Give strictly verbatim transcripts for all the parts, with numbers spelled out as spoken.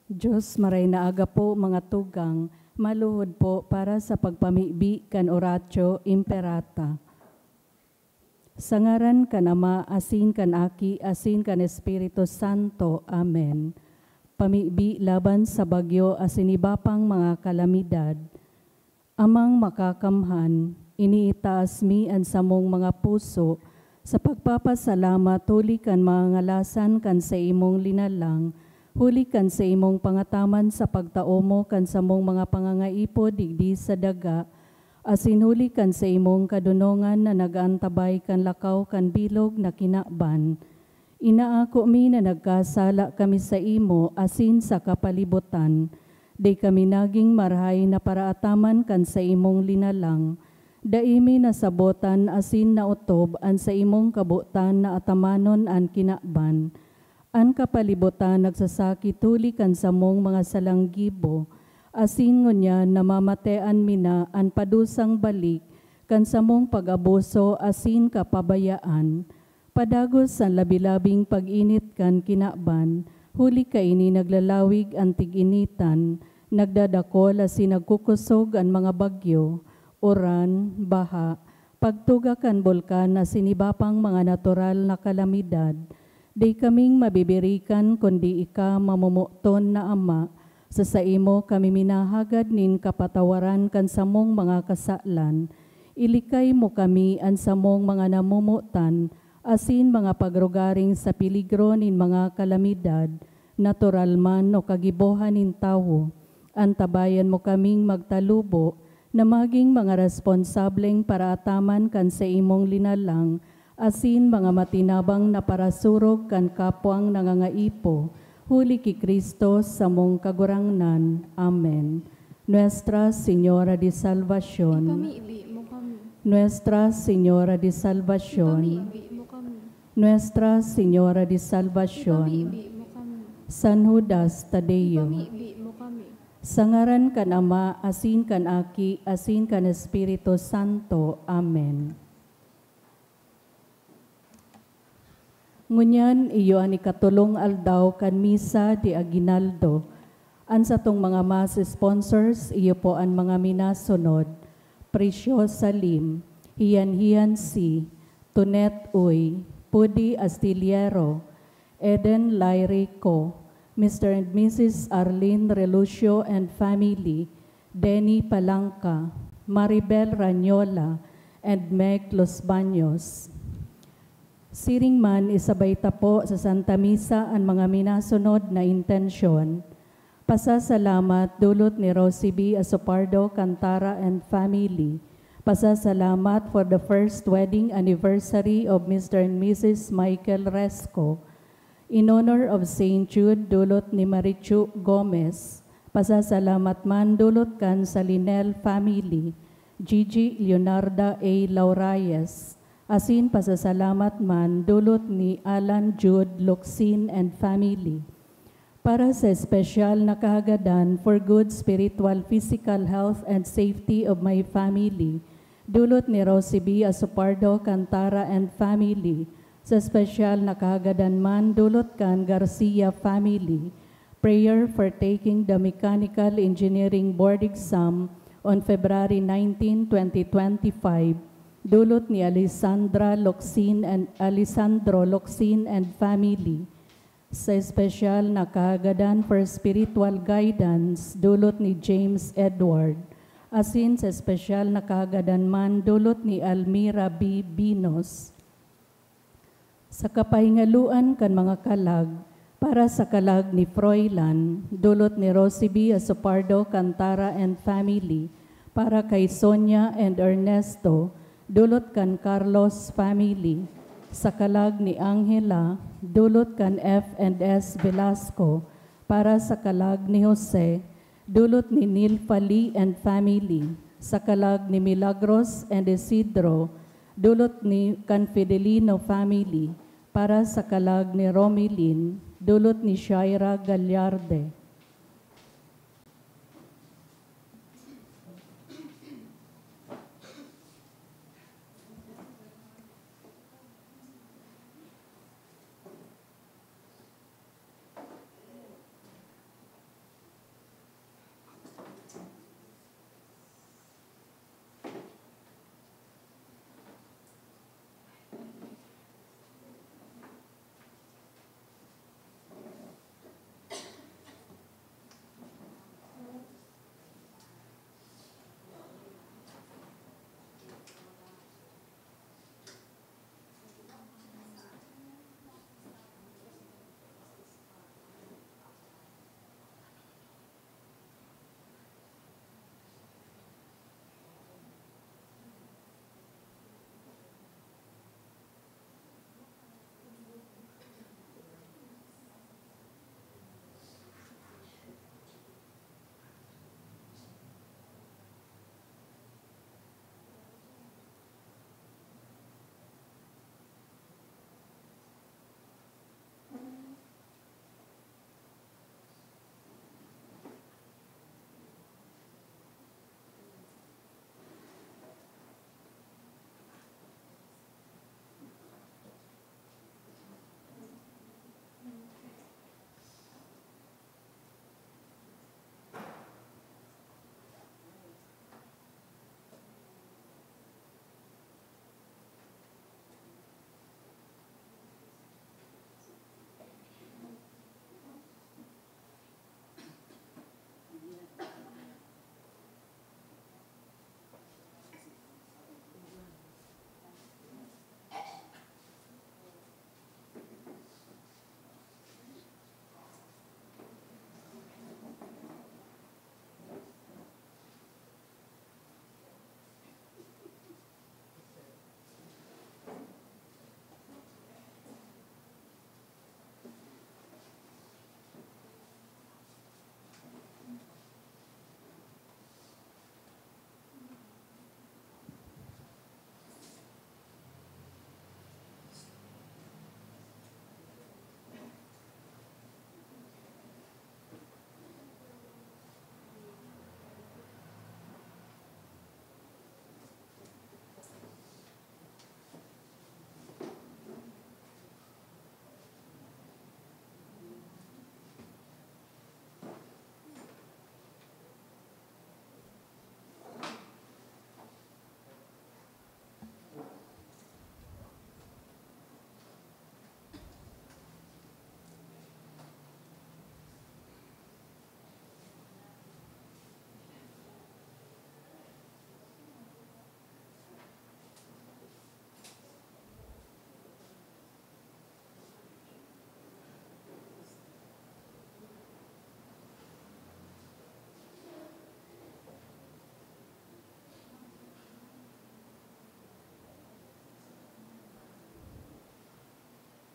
Diyos, maray na aga po, mga tugang, maluhod po para sa pagpamibi kan Oratio Imperata. Sa ngaran kan Ama, asin kan Aki, asin kan Espiritu Santo. Amen. Pamibi laban sa bagyo asin iba pang mga kalamidad. Amang Makakamhan, iniitaas mi an samong mga puso sa pagpapasalamat huli kan mga ngalasan kan saimong linalang, huli kan saimong pangataman sa pagtao mo kan samong mga pangangaipo digdi sa daga, asin huli kan saimong kadonongan na nag-aantabay kan lakaw kan bilog na kinaban. Inaako mi na nagkasala kami saimo asin sa kapalibotan. Dai kami nagin marahay na paraataman kan saimong linalang. Dai mi nasabotan asin naotob an saimong kabotan na atamanon an kinaban. An kapalibotan nagsasakit huli kan samong mga salang gibo, asin ngunyan namamatean mi na an padusang balik kan samong pag-abuso asin kapabayaan. Padagos an labi-labing pag-init kan kinaban, huli kaini naglalawig an tig-initan, nagdadakol asin nagkukosog an mga bagyo, uran, baha, pagtuga kan bulkan asin iba pang mga natural na kalamidad. Dai kaming mabibirikan kundi ika, mamomoton na Ama. Sa saimo kami minahagad nin kapatawaran kan samong mga kasalan. Ilikay mo kami an samong mga namomotan asin mga pagrugaring sa peligro nin mga kalamidad, natural man o kagibohan nin tawo. Antabayan mo kaming magtalubo na magin mga responsableng paraataman kan saimong linalang asin mga matinabang na parasurog kan kapwang nangangaipo, huli ki Cristo, samong Kagurangnan. Amen. Nuestra Señora de Salvacion. Ipamibi mo kami. Nuestra Señora de Salvacion. Ipamibi mo kami. Nuestra Señora de Salvacion. Ipamibi mo kami. San Judas Tadeo. Ipamibi mo kami. Sa ngaran kan Ama, asin kan Aki, asin kan Espiritu Santo. Amen. Ngunyan, iyo an ikatolong aldaw kan Misa de Aguinaldo. An satong mga Mass sponsors, iyo po an mga minasunod: Preciosa Lim, Hian Hian Si, Tonet Uy, Pudi Astillero, Eden Lyrico, Mister and Missus Arlene Relucio and family, Denny Palanca, Maribel Ranyola, and Meg Los Baños. Siring man, isabay ta po sa Santa Misa an mga minasunod na intensyon: pasasalamat dulot ni Rosie B Asopardo Cantara and family. Pasasalamat for the first wedding anniversary of Mister and Missus Michael Resco. In honor of Saint Jude, dulot ni Marichu Gomez. Pasasalamat man dulot kan Salinel family, Gigi Leonarda A Laurayes. Asin pasasalamat man dulot ni Alan Jude Locsin and family. Para sa espesyal na kahagadan for good spiritual, physical health and safety of my family, dulot ni Rosie B Asopardo Cantara and family. Sa espesyal na kahagadan man, dulot kan Garcia family. Prayer for taking the Mechanical Engineering Board exam on February nineteen, twenty twenty-five, dulot ni Alessandra Locsin and Alessandro Locsin and family. Sa espesyal na kahagadan for spiritual guidance, dulot ni James Edward. Asin sa espesyal na kahagadan man, dulot ni Almira B Binos. Sa kapahingaloan kan mga kalag, para sa kalag ni Froilan, dulot ni Rosie B Asopardo Cantara and family; para kay Sonia and Ernesto, dulot kan Carlos family; sa kalag ni Angela, dulot kan F and S Velasco; para sa kalag ni Jose, dulot ni Nilfa Lee and family; sa kalag ni Milagros and Isidro, dulot ni kan Fidelino family; para sa kalag ni Romilin, dulot ni Shaira Gallarde.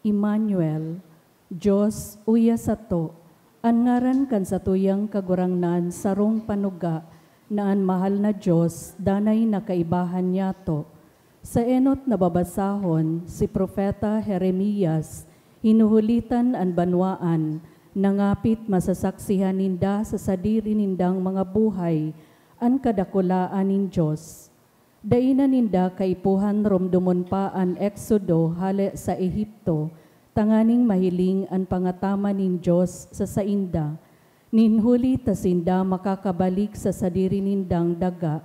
Emmanuel, Dios uya sato. An ngaran kan satuyang Kagurangnan sarong panuga na an mahal na Dios danay na kaibahan niyato. Sa enot na babasahon, si Propeta Jeremias, hinuhulitan an banwaan, nangapit masasaksihan ninda sa sadiri nindang mga buhay an kadakulaan nin Dios. Dai na ninda kaipuhan romdomon pa an Eksodo hale sa Ehipto, tanganing mahiling an pangataman nin Dios sa sainda, nin huli ta sinda makakabalik sa sadiri nindang daga.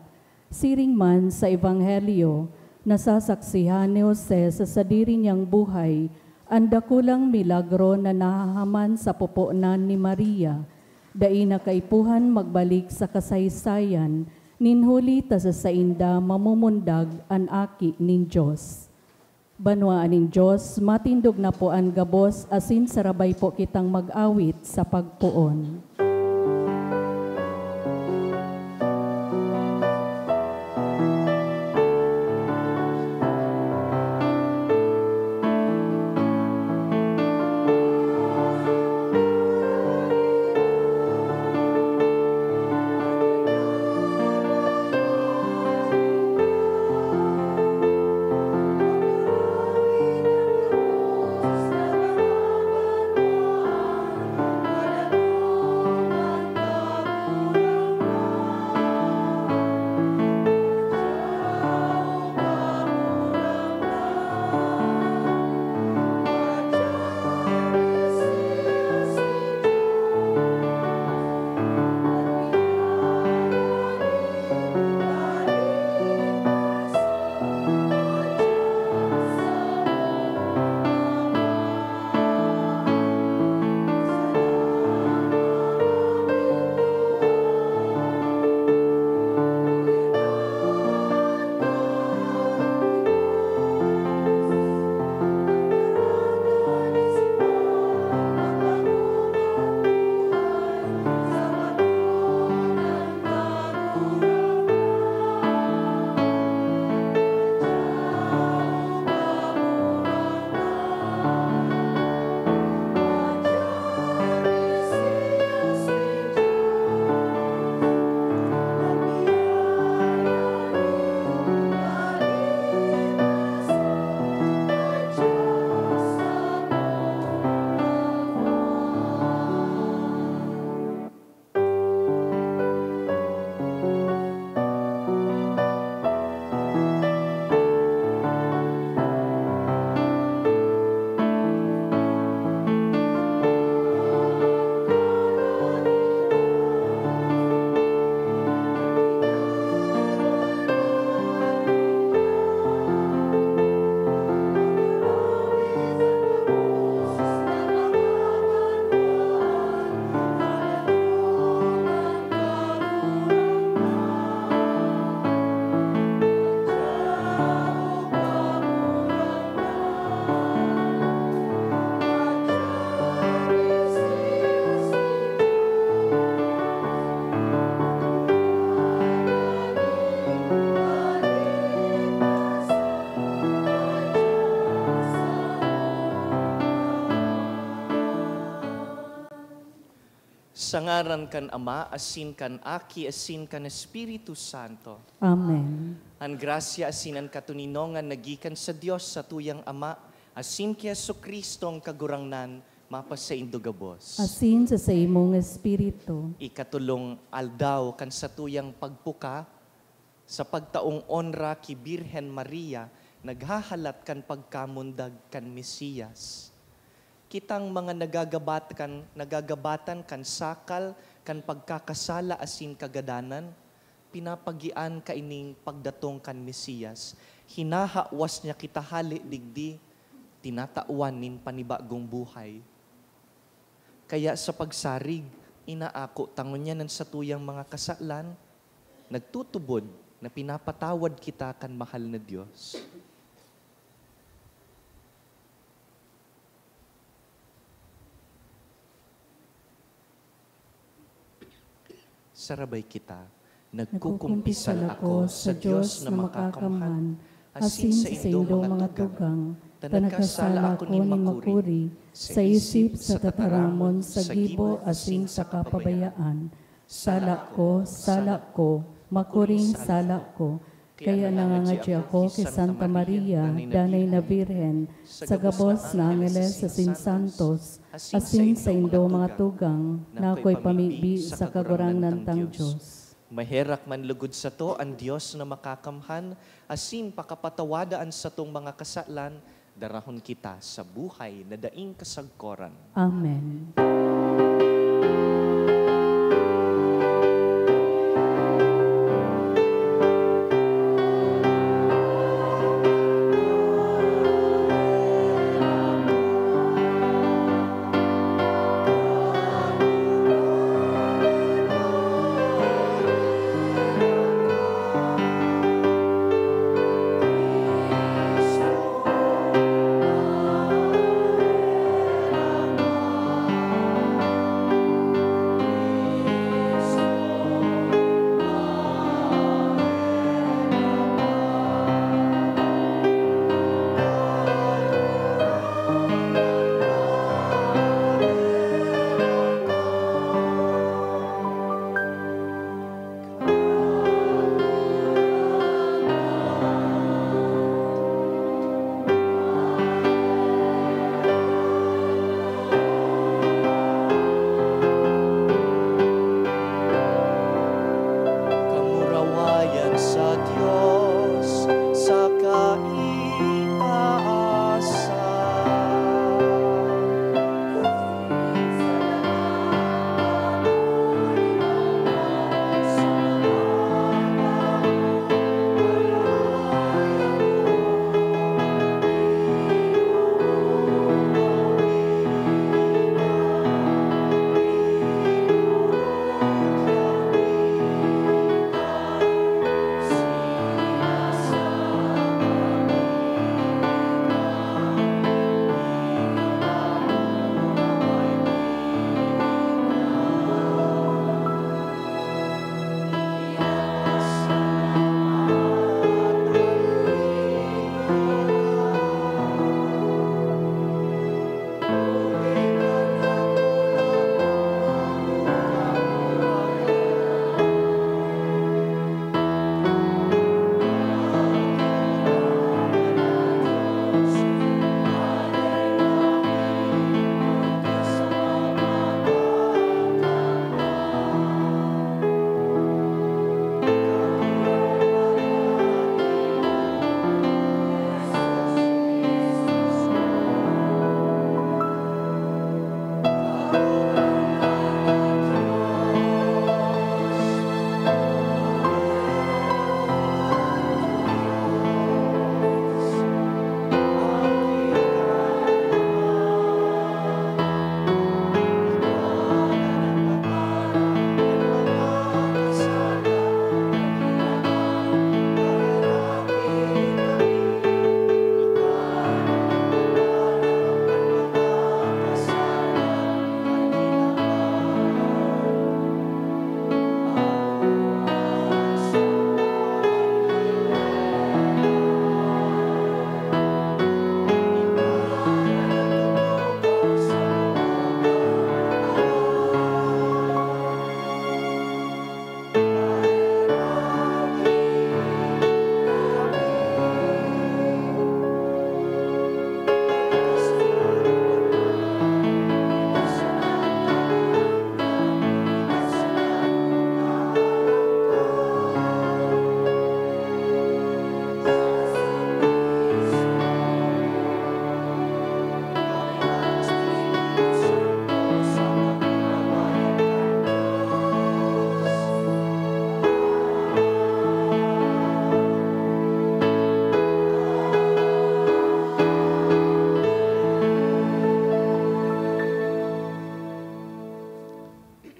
Siring man sa Ebanghelyo, nasasaksihan ni Jose sa sadiri niyang buhay an dakulang milagro na nahahaman sa poponan ni Maria. Dai na kaipuhan magbalik sa kasaysayan, nin huli ta sa sainda mamumundag an Aki nin Dios. Banwaan nin Dios, matindog na po an gabos asin sarabay po kitang mag-awit sa pagpoon. Sa ngaran kan Ama, asin kan Aki, asin kan Espiritu Santo. Amen. An grasya asin an katoninongan nagikan sa Dios, satuyang Ama, asin ki Jesu-Cristo an Kagurangnan, mapasaindo gabos. Asin sa saimong espiritu. Ikatulong aldaw kan satuyang pagpuka, sa pagtaong onra ki Birhen Maria, naghahalat kan pagkamundag kan Mesiyas. Kitang mga nagagabat kan, nagagabatan kan sakal kan pagkakasala asin kagadanan, pinapagian kaining pagdatong kan Mesiyas. Hinahawas niya kita hale digdi, tinatawan nin panibagong buhay. Kaya sa pagsarig, inaako ta ngunyan an satuyang mga kasalan, nagtutubod na pinapatawad kita kan mahal na Dios. Sarabay kita. Nagkukumpisal ako sa Dios na makakamhan, asin sa indong mga tugang, Ta nagkasala ako nin makuri, sa isip, sa tataramon, sa gibo, asin sa kapabayaan. Sala ko, sala ko, makuring sala ko. Kaya nangangadya ako ki Santa Maria, Danay na Birhen, sa gabos na angeles asin santos, asin sa indong mga tugang, na ako'y pamibi sa Kagurangnan tang Dios. Maherak man lugod sato an Dios na Makakamhan, asin pakapatawada an satong mga kasalan, darahon kita sa buhay na daing kasagkoran. Amen. Kamurawayan sa Dios sa kaitaasan.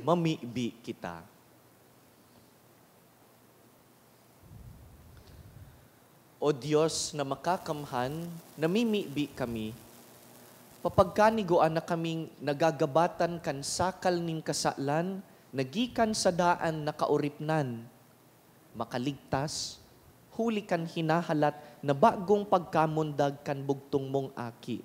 Mamibi kita. O Dios na makakamhan, namimibi kami. Papagkanigoan na kaming nagagabatan kan sakal nin kasalan na gikan sa daan na kaoripnan, makaligtas, huli kan hinahalat na bagong pagkamundag kan bugtong mong Aki.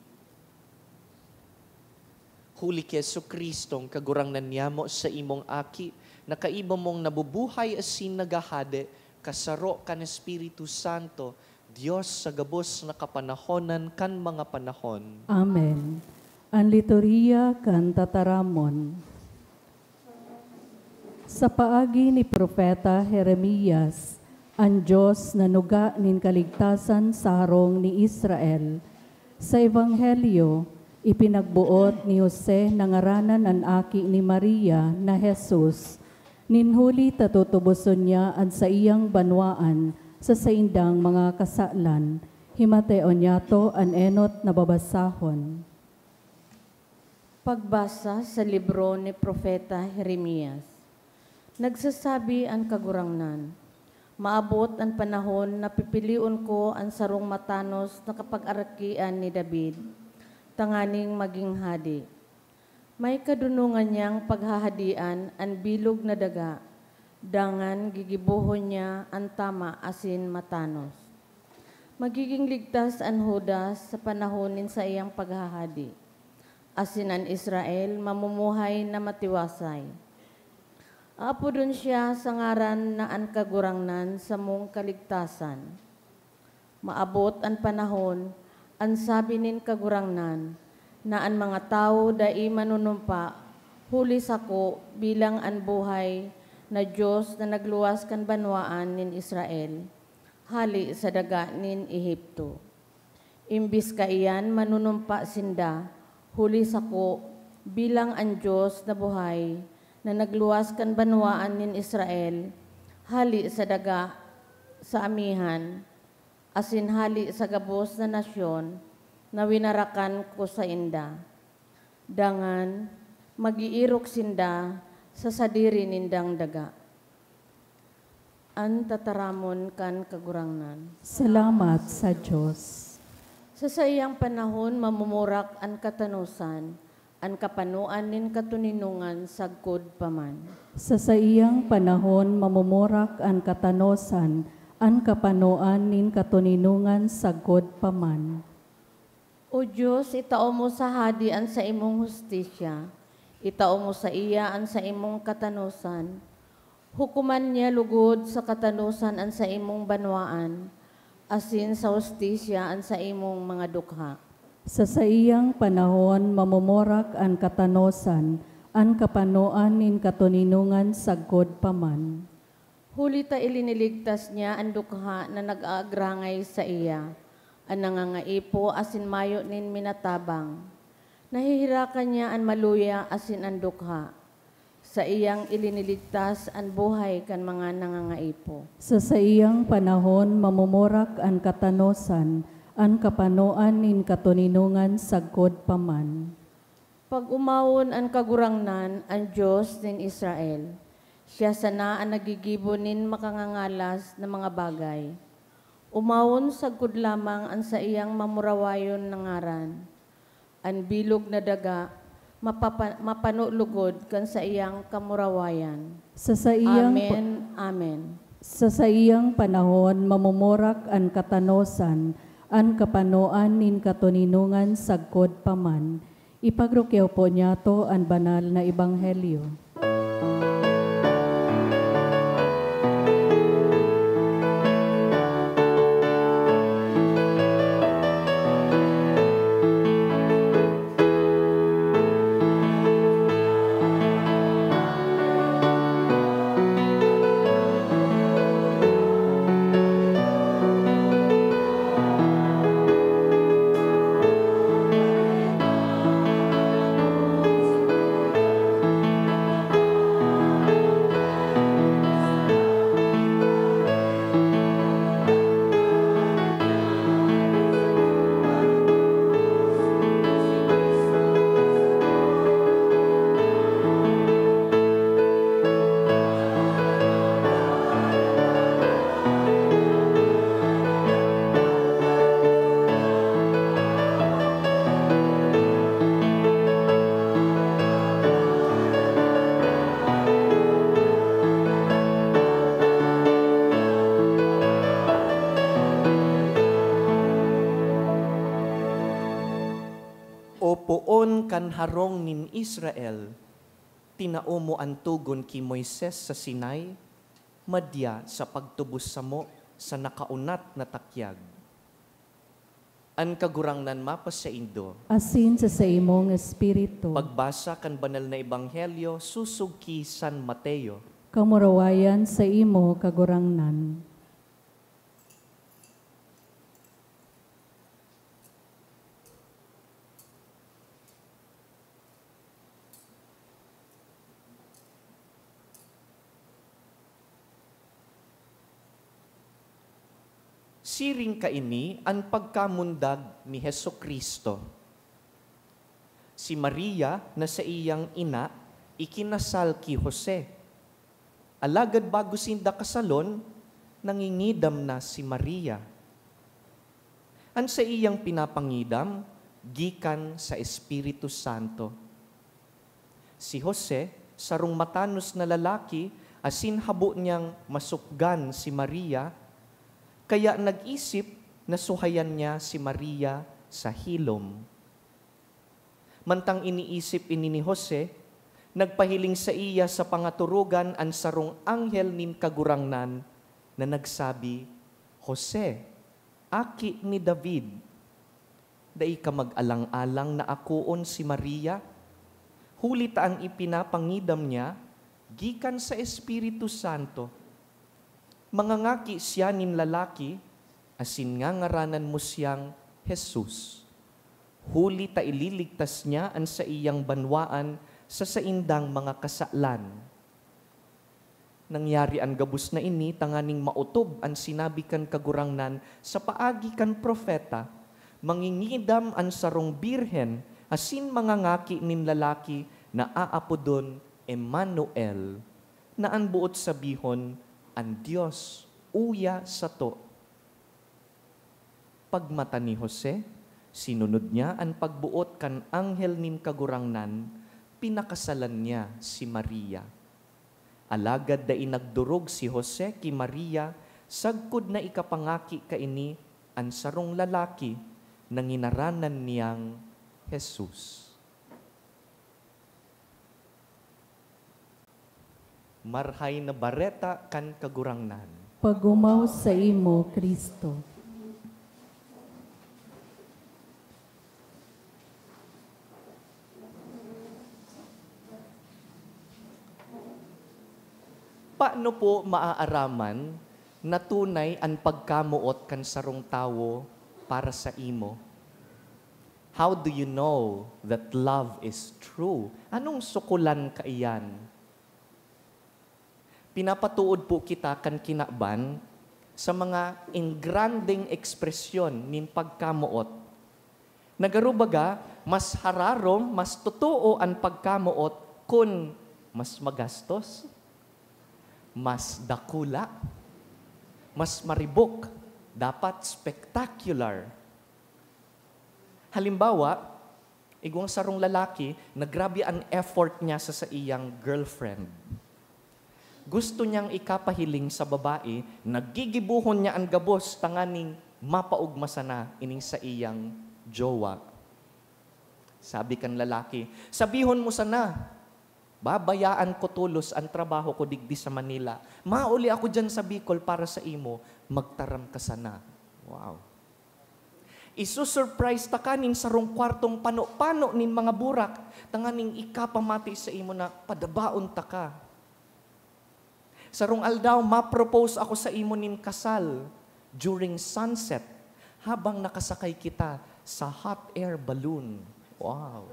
Huli ki Jesu-Cristong Kagurangnan niyamo, sa imong Aki, nakaiba mong nabubuhay asin naghahade, kasaro kan Espiritu Santo, Dios sa gabos na kapanahonan kan mga panahon. Amen. An Liturhiya kan Tataramon. Sa paagi ni Propeta Jeremias, an Dios nanuga nin kaligtasan sa harong ni Israel. Sa Ebanghelyo, ipinagboot ni Jose na ngaranan an aki ni Maria na Jesus, nin huli ta tutuboson niya an saiyang banwaan sa saindang mga kasalan. Himateon niyato an enot na babasahon. Pagbasa sa libro ni Propeta Jeremias. Nagsasabi an Kagurangnan, "Maabot an panahon na pipilion ko an sarong matanos na kapag-arakian ni David, tanganing magin hade. May kadunongan niyang paghahadian an bilog na daga, dangan gigibohon niya an tama asin matanos. Magigin ligtas an Juda sa panahon nin saiyang paghahade, asin an Israel mamumuhay na matiwasay. Aapodon siya sa ngaran na an Kagurangnan samong kaligtasan." Maabot an panahon, an sabi nin Kagurangnan, na an mga tawo dai manunumpa huli sako bilang an buhay na Dios na nagluwas kan banwaan nin Israel, hale sa daga nin Egipto. Imbis kaiyan, manunumpa sinda huli sako bilang an Dios na buhay na nagluwas kan banwaan nin Israel, hale sa daga sa amihan, asin hale sa gabos na nasyon na winarakan ko sainda. Dangan, mag-iirok sinda sa sadiri nindang daga. An tataramon kan Kagurangnan. Salamat sa Dios. Sa saiyang panahon, mamumurak an katanosan, an kapanoan nin katoninongan sagkod pa man. Sa saiyang panahon, mamumurak an katanosan, an kapanoan nin katoninongan sagkod pa man. O Dios, itao mo sa hade an saimong hustisya, itao mo saiya an saimong katanosan, hukoman niya lugod sa katanosan an saimong banwaan, asin sa hustisya an saimong mga dukha. Sa saiyang panahon, mamumurak an katanosan, an kapanoan nin katoninongan sagkod pa man. Huli ta iliniligtas niya an dukha na nag-aagrangay saiya, an nangangaipo asin mayo nin minatabang. Naheherakan niya an maluya asin an dukha. Saiyang iliniligtas an buhay kan mga nangangaipo. Sa saiyang panahon, mamumurak an katanosan, an kapanoan nin katoninongan sagkod pa man. Pag-omawon an Kagurangnan, an Dios nin Israel. Siya sana an naggigibo nin makangangalas na mga bagay. Omawon sagkod lamang an saiyang mamurawayon na ngaran. An bilog na daga mapapa-, mapano lugod kan saiyang kamurawayan. Sa saiyang pa- Amen, amen. Sa saiyang panahon, mamumurak an katanosan, an kapanoan nin katoninongan sagkod pa man. Ipagrukyaw po niyato an banal na ebanghelyo. O poon kan harong nin Israel, tinao mo an togon ki Moises sa Sinai, madya sa pagtubos samo sa nakaunat na takyag. An Kagurangnan mapasaindo. Asin sa saimong espiritu. Pagbasa kan Banal na Ebanghelyo sosog ki San Mateo. Kamurawayan saimo, Kagurangnan. Siring kaini an pagkamundag ni Jesu-Cristo. Si Maria na saiyang ina ikinasal ki Jose. Alagad bago sinda kasalon, nangingidam na si Maria. An saiyang pinapangidam gikan sa Espiritu Santo. Si Jose, sarong matanos na lalaki, asin habo niyang masupgan si Maria, kaya nag-isip na suhayan niya si Maria sa hilom. Mantang iniisip ini ni Jose, nagpahiling saiya sa pangaturugan an sarong anghel nin Kagurangnan na nagsabi, "Jose, aki ni David, dai ka mag-alang-alang na akoon si Maria, huli ta an ipinapangidam niya gikan sa Espiritu Santo. Mangangaki siya nin lalaki, asin ngangaranan mo siyang Jesus, huli ta ililigtas niya an saiyang banwaan sa saindang mga kasalan." Nangyari an gabos na ini tanganing maotob an sinabi kan Kagurangnan sa paagi kan propeta, "Mangingidam an sarong birhen asin mangangaki nin lalaki na aapodon Emmanuel, na an boot sabihon, 'An Dios uya sato.'" Pagmata ni Jose, sinunod niya an pagboot kan anghel nin Kagurangnan, pinakasalan niya si Maria. Alagad dai nagdorog si Jose ki Maria sagkod na ikapangaki kaini an sarong lalaki na nginaranan niyang Jesus. Marhay na Bareta kan Kagurangnan. Pagumaw saimo, Cristo. Paano po maaaraman na tunay an pagkamoot kan sarong tawo para sa imo? How do you know that love is true? Anong sukulan kaiyan? Pinapatuod po kita kan kinaban sa mga engrandeng ekspresyon nin pagkamoot. Na garo baga, mas hararom, mas totoo an pagkamoot kun mas magastos, mas dakula, mas maribok, dapat spectacular. Halimbawa, igwang sarong lalaki na grabe an effort niya sa saiyang girlfriend. Gusto niyang ikapahiling sa babae, nagigibohon niya an gabos tanganing mapaogma sana ining saiyang jowa. Sabi kan lalaki, "Sabihon mo sana, babayaan ko tolos an trabaho ko digdi sa Manila. Mauli ako diyan sa Bicol para sa imo, magtaram ka sana." Wow. Isusurprise taka nin sarong kwartong pano-pano nin mga burak, tanganing ikapamati sa imo na padabaon taka. Sarong aldaw, ma-propose ako sa imo nin kasal during sunset, habang nakasakay kita sa hot air balloon. Wow!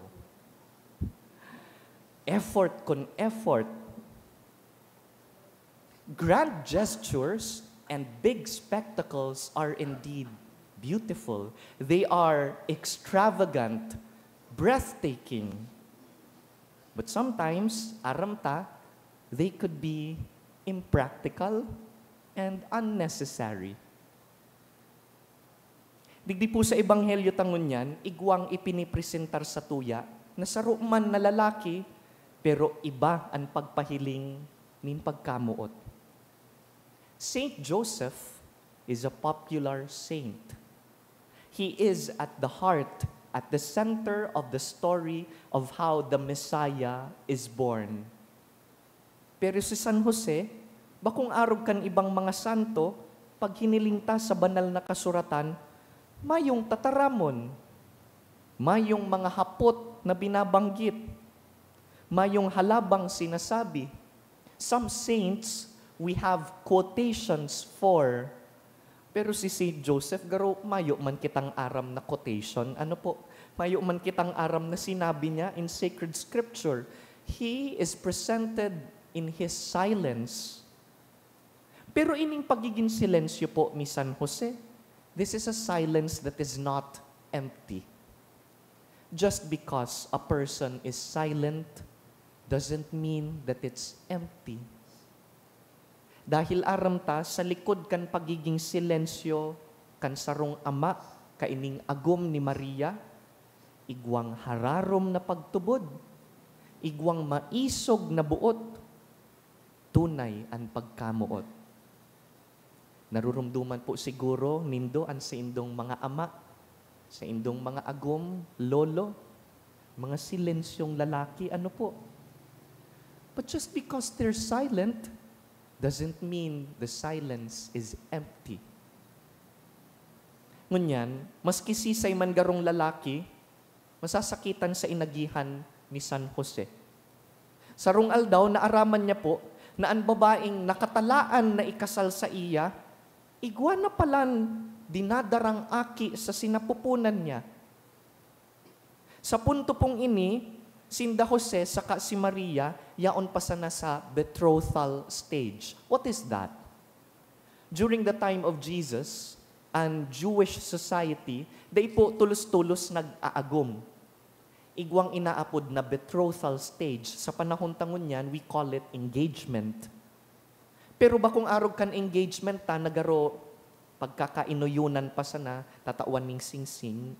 Effort kun effort. Grand gestures and big spectacles are indeed beautiful. They are extravagant, breathtaking. But sometimes, aram ta, they could be impractical and unnecessary. Digdi po sa Ebanghelyo ta ngunyan, igwang ipinipresentar satuya na saro man na lalaki, pero iba an pagpahiling nin pagkamoot. Saint Joseph is a popular saint. He is at the heart at the center of the story of how the Messiah is born. Pero si San Jose, bakong arog kan ibang mga santo, pag hiniling ta sa Banal na Kasuratan, mayong tataramon, mayong mga hapot na binabanggit, mayong halabang sinasabi. Some saints, we have quotations for. Pero si Saint Joseph, garo, mayo man kitang aram na quotation. Ano po? Mayo man kitang aram na sinabi niya in sacred scripture. He is presented in his silence. Pero ining pagiging silensyo po ni San Jose, this is a silence that is not empty. Just because a person is silent doesn't mean that it's empty. Dahil aram ta, sa likod kan pagiging silensyo kan sarong ama kaining agom ni Maria, igwang hararom na pagtubod, igwang maisog na boot, tunay an pagkamoot. Narurumduman po siguro nindo an saindong mga ama, saindong mga agom, lolo, mga silensyong lalaki, ano po? But just because they're silent doesn't mean the silence is empty. Ngunyan, maski sisay man garong lalaki, masasakitan sa inagihan ni San Jose. Sarong aldaw, naaraman niya po na an babaeng nakatalaan na ikasal saiya, igwa na palan dinadarang aki sa sinapupunan niya. Sa punto pong ini, sinda Jose saka si Maria yaon pa sana sa betrothal stage. What is that? During the time of Jesus, an Jewish society, dai po tolos-tolos nag-aagom. Igwang inaapod na betrothal stage. Sa panahon ta ngunyan, we call it engagement. Pero bakong arog kan engagement ta, nagaro pagkakainoyonan pa sana, tatawan ning singsing.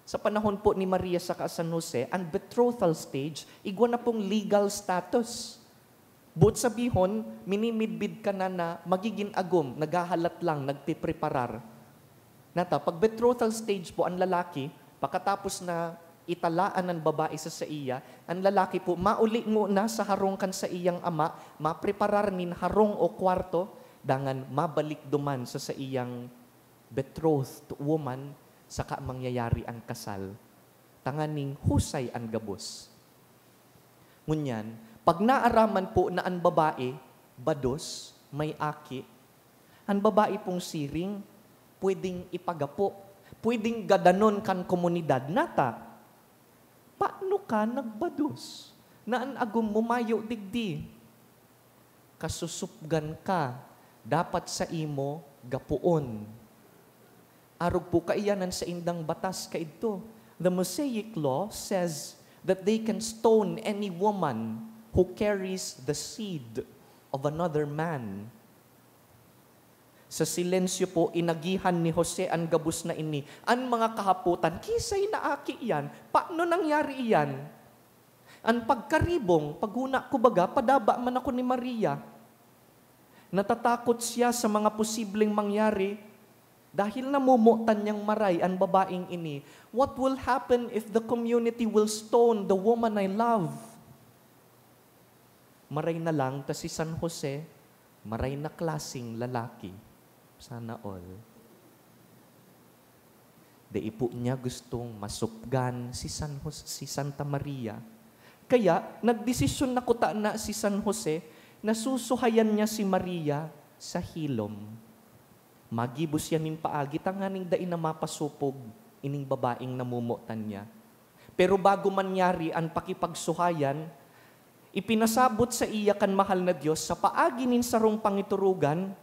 Sa panahon po ni Maria saka San Jose, an betrothal stage, igwa na pong legal status. Boot sabihon, minimidbid ka na na magigin agom, naghahalat lang, nagpipreparar. Nata, pag betrothal stage po, an lalaki, pakatapos na italaan an babae sa saiya, an lalaki po, mauli ngona sa harong kan saiyang ama, mapreparar nin harong o kwarto, dangan mabalik duman sa saiyang betrothed woman, saka mangyayari an kasal, tanganing husay an gabos. Ngunyan, pag naaraman po na an babae, bados, may aki, an babae pong siring, pwedeng ipagapo, pwedeng gadanon kan komunidad. Nata, paano ka nagbados na an agom mo mayo digdi? Kasusupgan ka, dapat saimo gapoon. Arog po kaiyan an saindang batas kaidto. The Mosaic law says that they can stone any woman who carries the seed of another man. Sa silensyo po, inagihan ni Jose an gabos na ini. An mga kahapotan, kisay na aki iyan? Paano nangyari iyan? An pagkaribong, paghuna ko baga, padaba man ako ni Maria. Natatakot siya sa mga posibleng mangyari dahil namomotan niyang maray an babaeng ini. What will happen if the community will stone the woman I love? Maray na lang ta si San Jose, maray na klaseng lalaki. Sana all. Dai po niya gustong masupgan si San Jose, si Santa Maria. Kaya, nagdesisyon na kutana si San Jose na susuhayan niya si Maria sa hilom. Magibo siya nin paagi tanganing dai na mapasopog ining babaeng namomotan niya. Pero bago mangyari an pakipagsuhayan, ipinasabot saiya kan mahal na Dios sa paagi nin sarong pangiturugan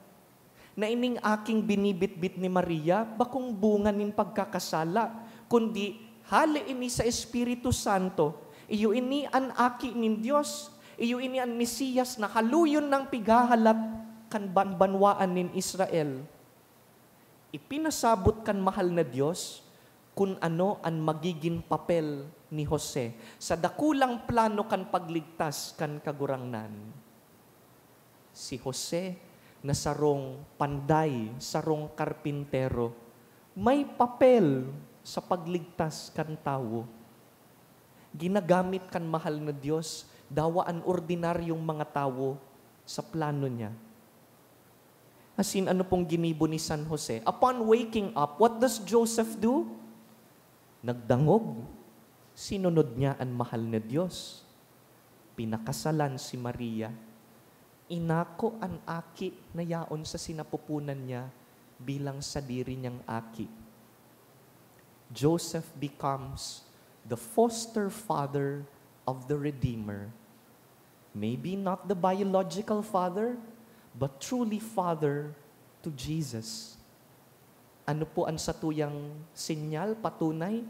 na ining aking binibitbit ni Maria bakong bunga nin pagkakasala, kundi hale ini sa Espiritu Santo. Iyo ini an Aki nin Dios. Iyo ini an Mesiyas na haloyon nang pighahalat kan ban-, banwaan nin Israel. Ipinasabot kan mahal na Dios kun ano an magigin papel ni Jose sa dakulang plano kan pagligtas kan Kagurangnan. Si Jose na sarong panday, sarong karpintero, may papel sa pagligtas kan tawo. Ginagamit kan mahal na Dios dawa an ordinaryong mga tawo sa plano niya. Asin ano pong ginibo ni San Jose? Upon waking up, what does Joseph do? Nagdangog. Sinunod niya an mahal na Dios. Pinakasalan si Maria. Inako an aki na yaon sa sinapupunan niya bilang sadiri niyang aki. Joseph becomes the foster father of the Redeemer. Maybe not the biological father, but truly father to Jesus. Ano po an satuyang sinyal, patunay?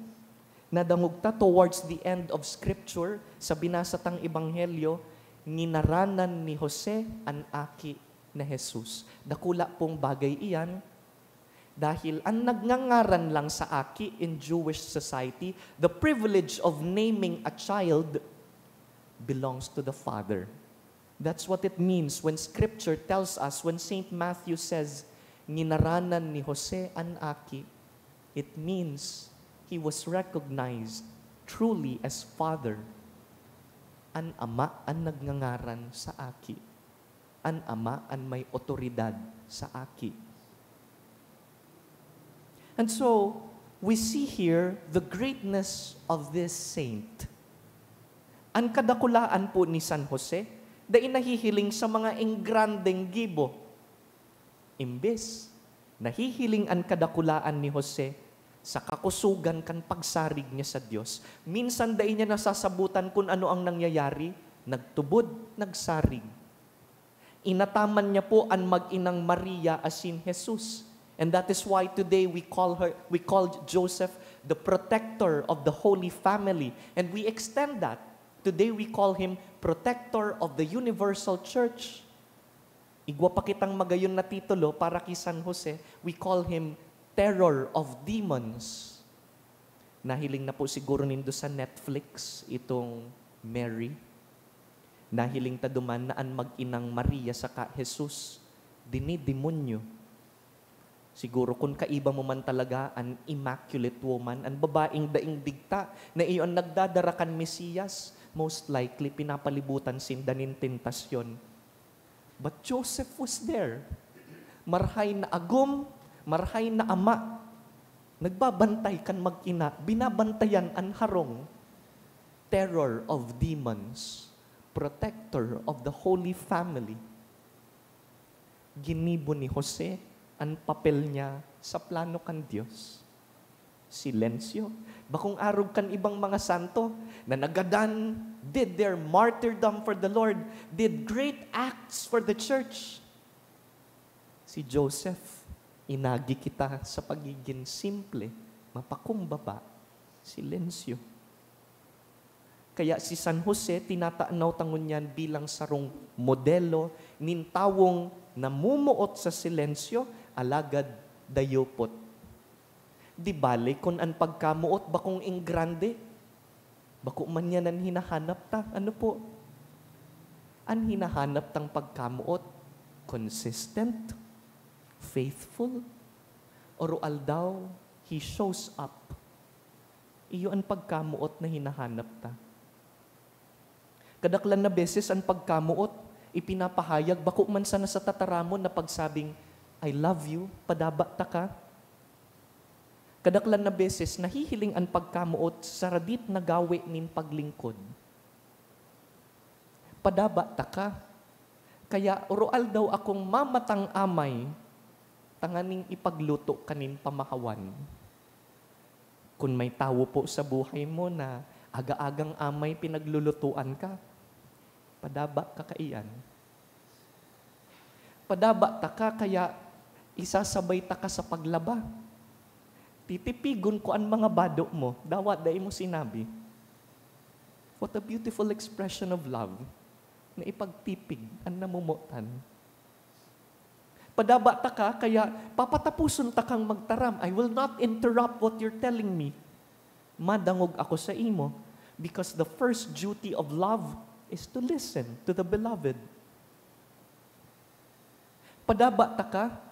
Nadangog ta towards the end of Scripture, sa binasa tang Ebanghelyo, nginaranan ni Jose an aki na Jesus. Dakula pong bagay iyan, dahil an nagngangaran lang sa aki in Jewish society, the privilege of naming a child belongs to the father. That's what it means when Scripture tells us, when Saint Matthew says, "Nginaranan ni Jose an aki," it means he was recognized truly as father. An ama an nagngangaran sa aki. An ama an may otoridad sa aki. And so, we see here the greatness of this saint. An kadakulaan po ni San Jose, dai nahihiling sa mga enggrandeng gibo. Imbes, nahihiling an kadakulaan ni Jose sa kakusogan kan pagsarig niya sa Dios. Minsan dai niya nasasabutan kun ano ang nangyayari, nagtubod, nagsarig. Inataman niya po an mag-inang Maria asin Jesus. And that is why today we call her, we call Joseph the protector of the Holy Family. And we extend that. Today we call him protector of the universal church. Igwa pa kitang magayon na titulo para ki San Jose, we call him terror of demons. Nahiling na po siguro nindo sa Netflix itong Mary. Nahiling ta duman na an mag-inang Maria saka Jesus dinidemonyo. Siguro kun kaiba mo man talaga an Immaculate Woman, an babaeng daing digta na iyo an nagdadara kan Mesiyas, most likely pinapalibutan sinda nin tentasyon. But Joseph was there. Marhay na agom, marhay na ama. Nagbabantay kan mag-ina, binabantayan an harong. Terror of demons, protector of the Holy Family. Ginibo ni Jose an papel niya sa plano kan Dios. Silensyo. Bakong arog kan ibang mga santo na nagadan, did their martyrdom for the Lord, did great acts for the church. Si Joseph, inagi kita sa pagigin simple, mapakumbaba, silensyo. Kaya si San Jose, tinatanaw ta ngunyan bilang sarong modelo nin tawong namumuot sa silensyo, alagad dayupot. Di bale kun an pagkamoot bakong engrande, bako man yan an hinahanap ta. Ano po? An hinahanap tang pagkamoot, consistent, faithful, oro-aldaw, he shows up. Iyo an pagkamoot na hinahanap ta. Kadaklan na beses an pagkamoot, ipinapahayag bako man sana sa tataramon na pagsabing, "I love you, padaba taka." Kadaklan na beses, nahihiling an pagkamoot sa radit na gawe nin paglingkod. "Padaba taka, kaya oroaldaw akong mamatang amay tanganing ipagluto kanin pamahawan." Kun may tawo po sa buhay mo na aga-agang amay pinaglulutuan ka, padaba ka kaiyan. Padaba taka kaya isasabay taka sa paglaba. Titipigon ko an mga bado mo, dawa dai mo sinabi. What a beautiful expression of love, na ipagtipig an namomotan. Padaba taka, kaya papatapuson takang magtaram. I will not interrupt what you're telling me. Madangog ako sa imo, because the first duty of love is to listen to the beloved. Padaba taka,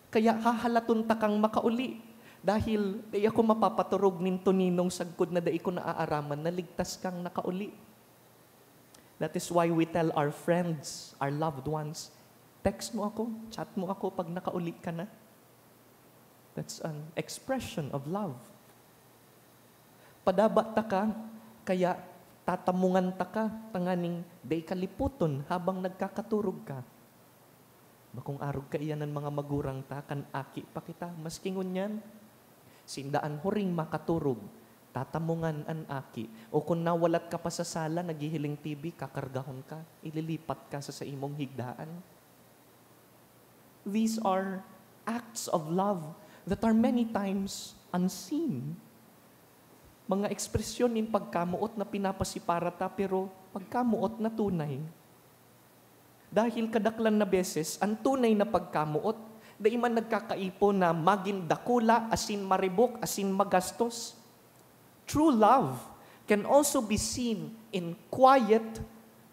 kaya hahalaton takang makauli. Dahil dai ako mapapaturog nin toninong sagkod na dai ko naaaraman na ligtas kang nakauli. That is why we tell our friends, our loved ones, "Text mo ako, chat mo ako pag nakauli ka na." That's an expression of love. Padaba taka, kaya tatamungan taka, tanganing dai ka lipoton habang nagkakaturog ka. Bakong arog kaiyan an mga magurang ta, kan aki pa kita. Maski ngunyan, sinda an huring makaturog, tatamungan an aki. O kun nawalat ka pa sa sala, naghihiling T V, kakargahon ka, ililipat ka sa saimong higdaan. These are acts of love that are many times unseen. Mga ekspresyon nin pagkamoot na pinapasipara ta, pero pagkamoot na tunay. Dahil kadaklan na beses, an tunay na pagkamoot, dai man nagkakaipon na magin dakula, asin maribok, asin magastos. True love can also be seen in quiet,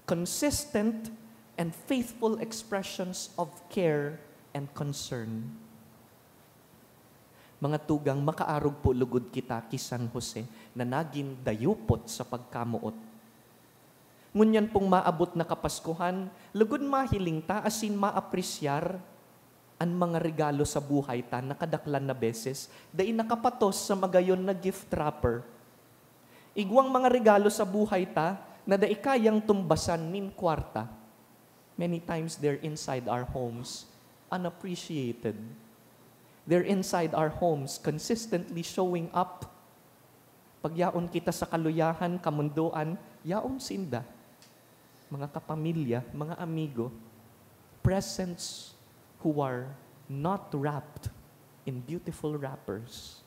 consistent, and faithful expressions of care and concern. Mga tugang, makaarog po lugod kita ki San Jose na nagin dayupot sa pagkamoot. Ngunyan pong maabot na Kapaskuhan, lugod mahiling ta asin maapresyar an mga regalo sa buhay ta na kadaklan na beses dai nakapatos sa magayon na gift wrapper. Igwang mga regalo sa buhay ta na dai kayang tumbasan nin kwarta. Many times they're inside our homes, unappreciated. They're inside our homes, consistently showing up. Pag yaon kita sa kaluyahan, kamundoan, yaon sinda. Mga kapamilya, mga amigo, presents who are not wrapped in beautiful wrappers.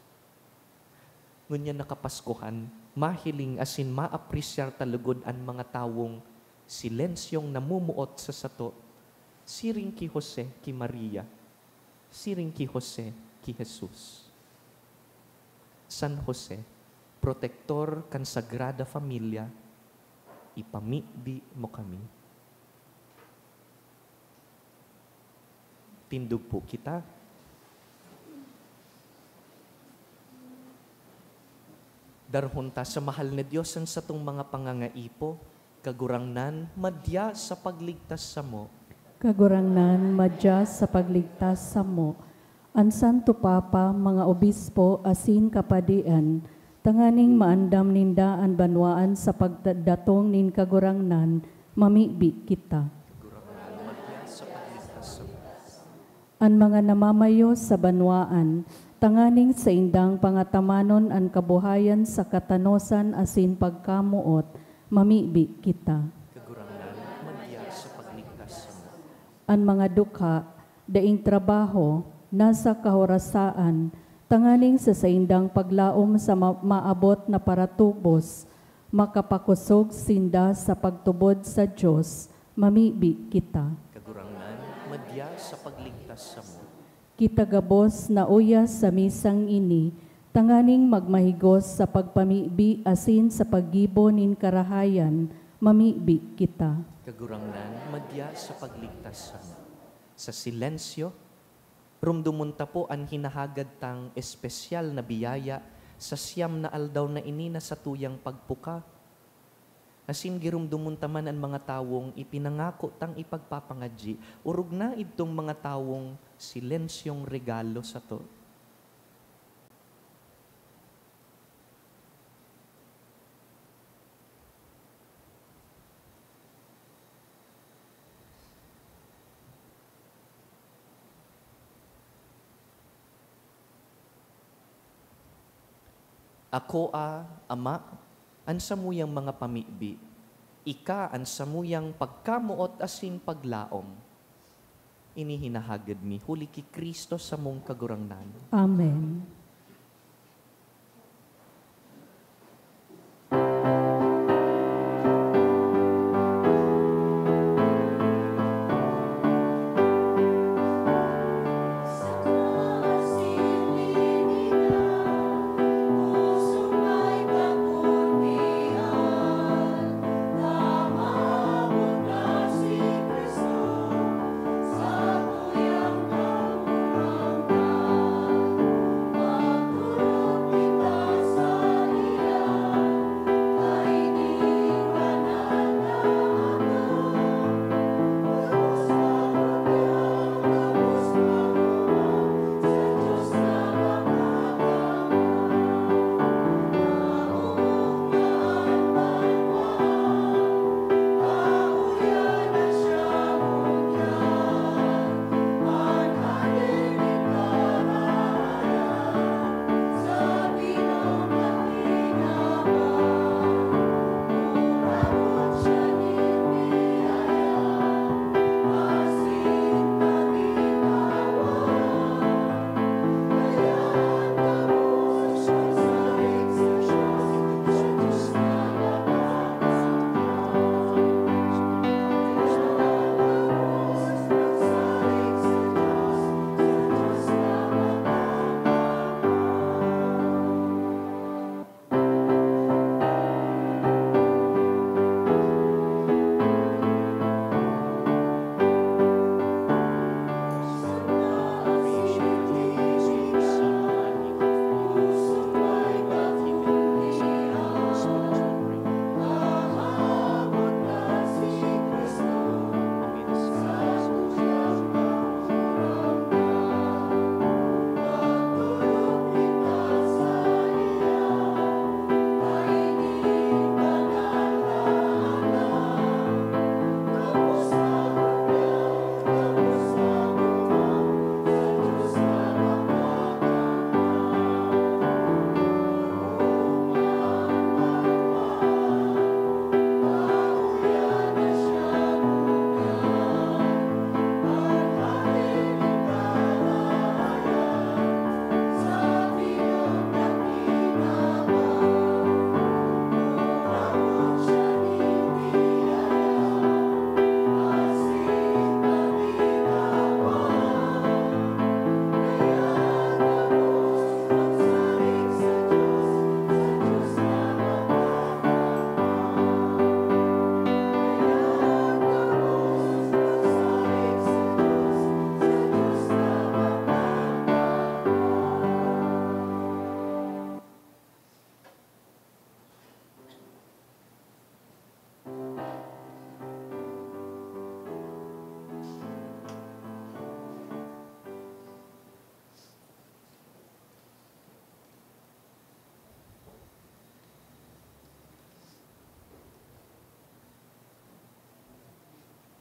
Ngunyan na Kapaskuhan, mahiling asin maapresyar ta lugod an mga tawong silensyong namumuot sa sato, siring ki Jose, ki Maria, siring ki Jose, ki Jesus. San Jose, protektor kan Sagrada Familia, ipamibi mo kami. Tindog po kita. Darhon ta sa mahal na Dios an satong mga pangangaipo. Kagurangnan, madya sa pagligtas samo. Kagurangnan, madya sa pagligtas samo. An Santo Papa, mga obispo, asin kapadian, tanganing maandam ninda an banwaan sa pagdatong nin Kagurangnan, mamibi kita. Kagurangnan, madya sa pagligtas samo. An mga namamayo sa banwaan, tanganing saindang pangatamanon an kabuhayan sa katanosan asin pagkamoot, mamibi kita. Kagurangnan, madya sa pagligtas samo. An mga dukha, daing trabaho, nasa kahorasaan, tanganing sa saindang paglaom sa ma-, maabot na paratubos, makapakosog sinda sa pagtubod sa Dios, mamibi kita. Kagurangnan, madya sa pagligtas samo. Kita gabos na uya sa misang ini, tanganing magmahigos sa pagpamibi asin sa paggibo nin karahayan, mamibi kita. Kagurangnan, madya sa pagligtas samo. Sa silensyo, rumdomon ta po an hinahagad tang espesyal na biyaya sa siyam na aldaw na ini na satuyang pagpuka. Asin giromdomon ta man an mga tawong ipinangako tang ipagpapangadyi, orog na idtong mga tawong silensyong regalo sato. Akoa, Ama, an samuyang mga pamibi, ika an samuyang pagkamoot asin paglaom. Ini hinahagad mi huli ki Cristo samong Kagurangnan. Amen.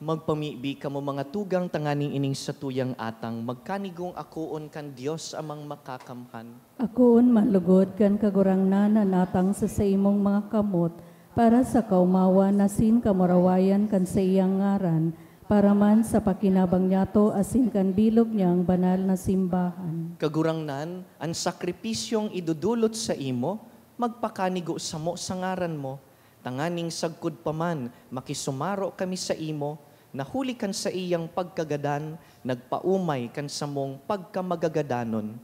Magpamibi kamo, mga tugang, tanganing ining satuyang atang magkanigong akoon kan Dios Amang Makakamhan. Akoon man lugod kan Kagurangnan an atang sa saimong mga kamot, para sa kaomawan asin kamurawayan kan saiyang ngaran, para man sa pakinabang niyato asin kan bilog niyang banal na simbahan. Kagurangnan, an sakripisyong idodolot saimo, magpakanigo samo sa ngaran mo, tanganing sagkod pa man makisumaro kami saimo, na huli kan saiyang pagkagadan, nagpaomay kan samong pagkamagagadanon.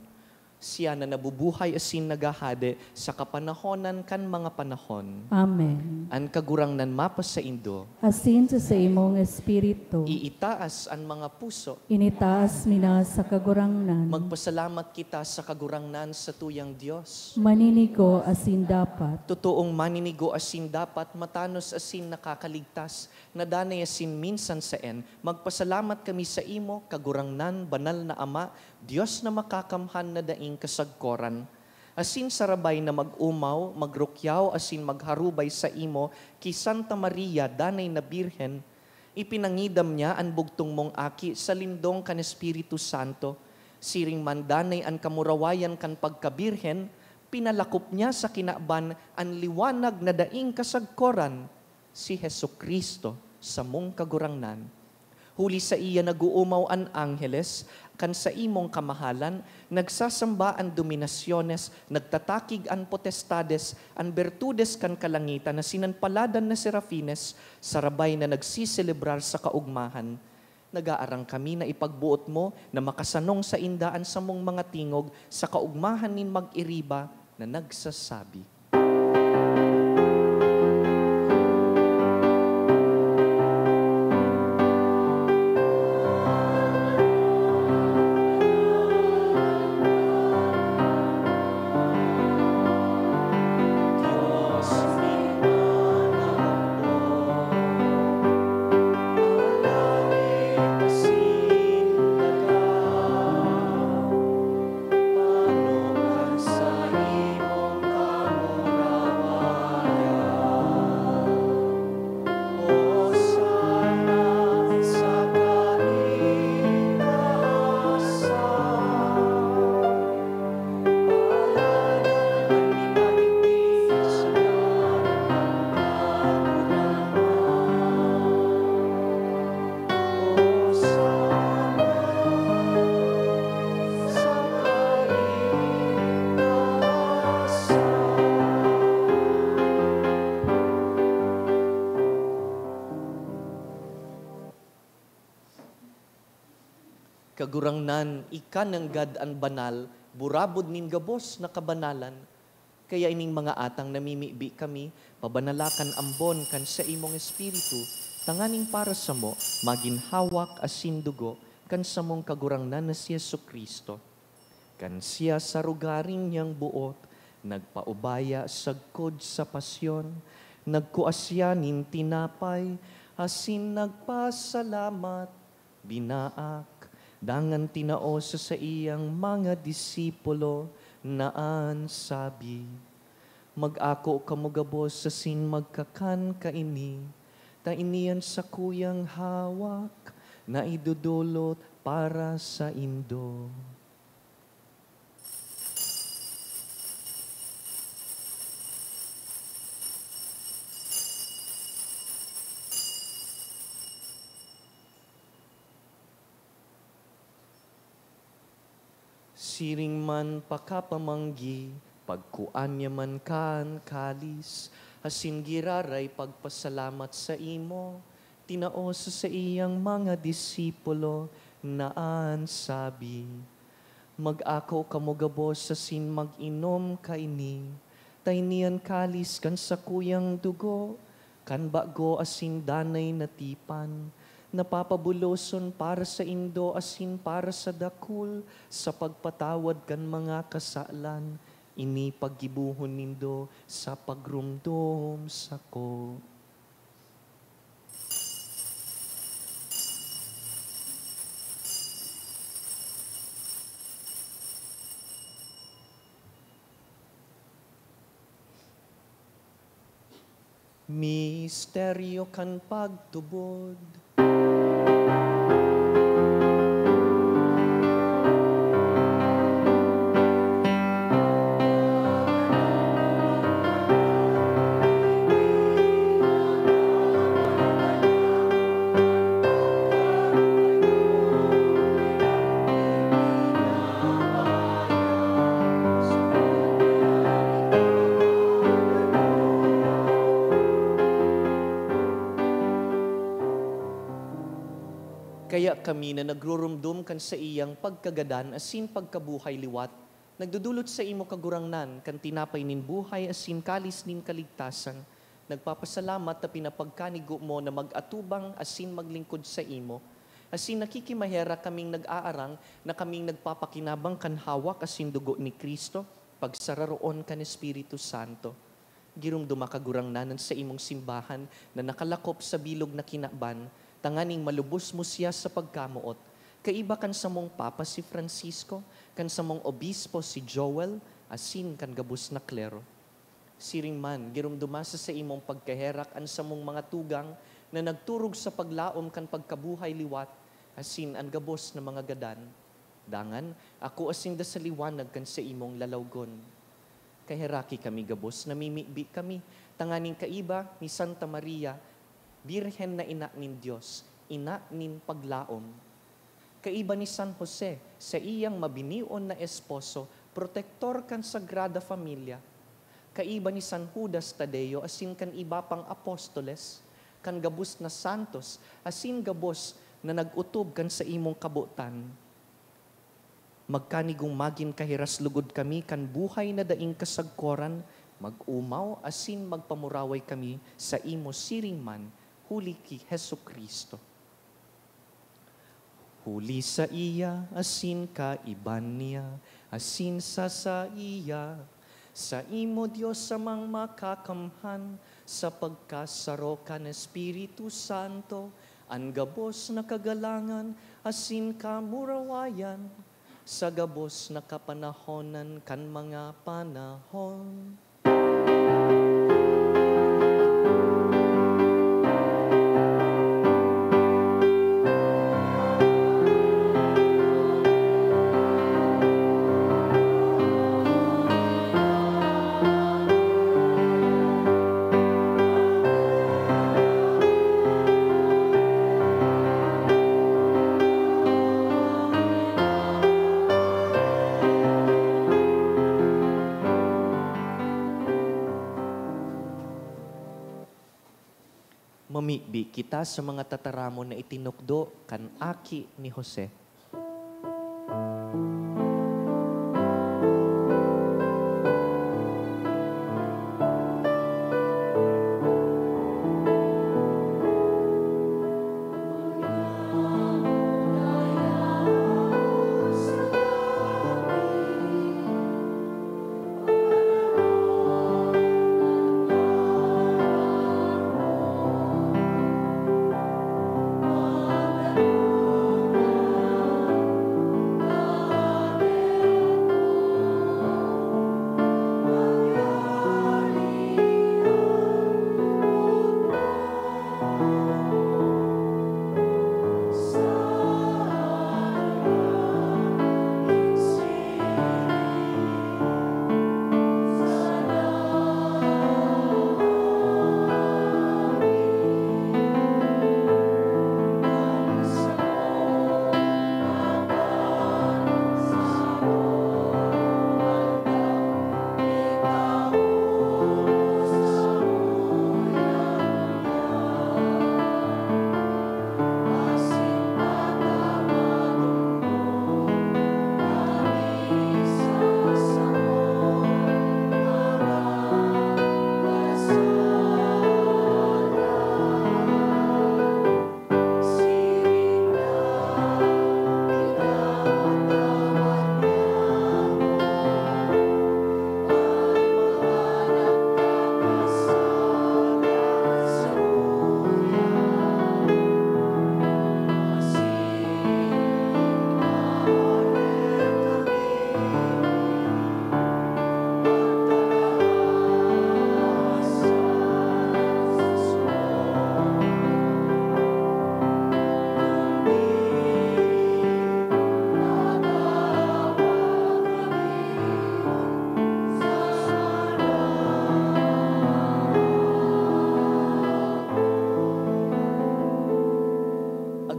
Siya na nabubuhay asin naghahade sa kapanahonan kan mga panahon. Amen. An Kagurangnan mapasaindo. Asin sa saimong espiritu. Iitaas an mga puso. Initaas mi na sa Kagurangnan. Magpasalamat kita sa Kagurangnan, satuyang Dios. Maninigo asin dapat. Totoong maninigo asin dapat, matanos asin nakakaligtas, na danay asin minsan saen, magpasalamat kami saimo, Kagurangnan, Banal na Ama, Dios na Makakamhan na daing kasagkoran. Asin sarabay na mag-omaw, magrukyaw asin magharubay saimo ki Santa Maria, danay na Birhen, ipinangidam niya an bugtong mong Aki sa lindong kan Espiritu Santo. Siring man danay an kamurawayan kan pagkabirhen, pinalakop niya sa kinaban an liwanag na daing kasagkoran, si Jesu-Cristo, samong Kagurangnan. Huli saiya nag-oomaw an angheles kan saimong kamahalan, nagsasamba an dominasyones, nagtatakig an potestades, an bertudes kan kalangitan asin an paladan na serafines, sarabay na nagseselebrar sa kaogmahan. Nag-aarang kami na ipagboot mo na makasanong sainda an samong mga tingog sa kaogmahan nin mag-iriba na nagsasabi, Kagurangnan, ika nanggad an banal, burabod nin gabos na kabanalan. Kaya ining mga atang namimibi kami, pabanala kan ambon kan saimong Espiritu, tanganing para samo magin hawak asin dugo kan samong Kagurangnan na si Jesu-Cristo. Kan siya sa rogaring niyang boot nagpaubaya sagkod sa pasyon, nagkua siya nin tinapay asin nagpasalamat, binaak, dangan tinao sa saiyang mga disipulo na an sabi, "Mag-ako kamo gabos asin magkakan kaini, ta ini an sakuyang hawak na idodolot para saindo." Siring man pakapamanggi, pagkua niya man kan kalis, asin giraray pagpasalamat saimo, tinao sa saiyang mga disipulo na an sabi, "Mag-ako kamo gabos asin mag-inom kaini, ta ini an kalis kan sakuyang dugo, kan bago asin danay na tipan, na papabuloson para saindo asin para sa dakul sa pagpatawad kan mga kasalan. Ini paggibohon nindo sa pagromdom sako." Misteryo kan pagtubod. Kaya kami na nagrurumdom kan saiyang pagkagadan asin pagkabuhay liwat, nagdodolot saimo, Kagurangnan, kan tinapay nin buhay asin kalis nin kaligtasan, nagpapasalamat ta pinapagkanigo mo na mag-atubang asin maglingkod saimo. Asin nakikimaherak kaming nag-aarang na kaming nagpapakinabang kan hawak asin dugo ni Cristo, pagsararoon kan Espiritu Santo. Giromdoma, Kagurangnan, an saimong simbahan na nakalakop sa bilog na kinaban, tanganing malubos mo siya sa pagkamoot, kaiba kan samong Papa si Francisco, kan samong Obispo si Joel, asin kan gabos na klero. Siring man, giromdoma sa saimong pagkaherak an samong mga tugang na nagturog sa paglaom kan pagkabuhay liwat, asin an gabos na mga gadan. Dangan, akoa sinda sa liwanag kan saimong lalawgon. Kaheraki kami gabos, namimibi kami, tanganing kaiba ni Santa Maria, Birhen na ina nin Dios, ina nin paglaom. Kaiba ni San Jose, saiyang mabinion na esposo, protektor kan Sagrada Familia. Kaiba ni San Judas Tadeo asin kan iba pang apostoles, kan gabos na santos, asin gabos na nag-otob kan saimong kabotan. Magkanigong magin kahiras lugod kami kan buhay na daing kasagkoran, mag-omaw asin magpamuraway kami saimo siring man, huli ki Jesu-Cristo. Huli saiya, asin kaiba niya, asin sa saiya, saimo, Dios Amang Makakamhan, sa pagkasaro kan Espiritu Santo, an gabos na kagalangan asin kamurawayan, sa gabos na kapanahonan kan mga panahon. Mamibi kita sa mga tataramon na itinukdo kan Aki ni Jose.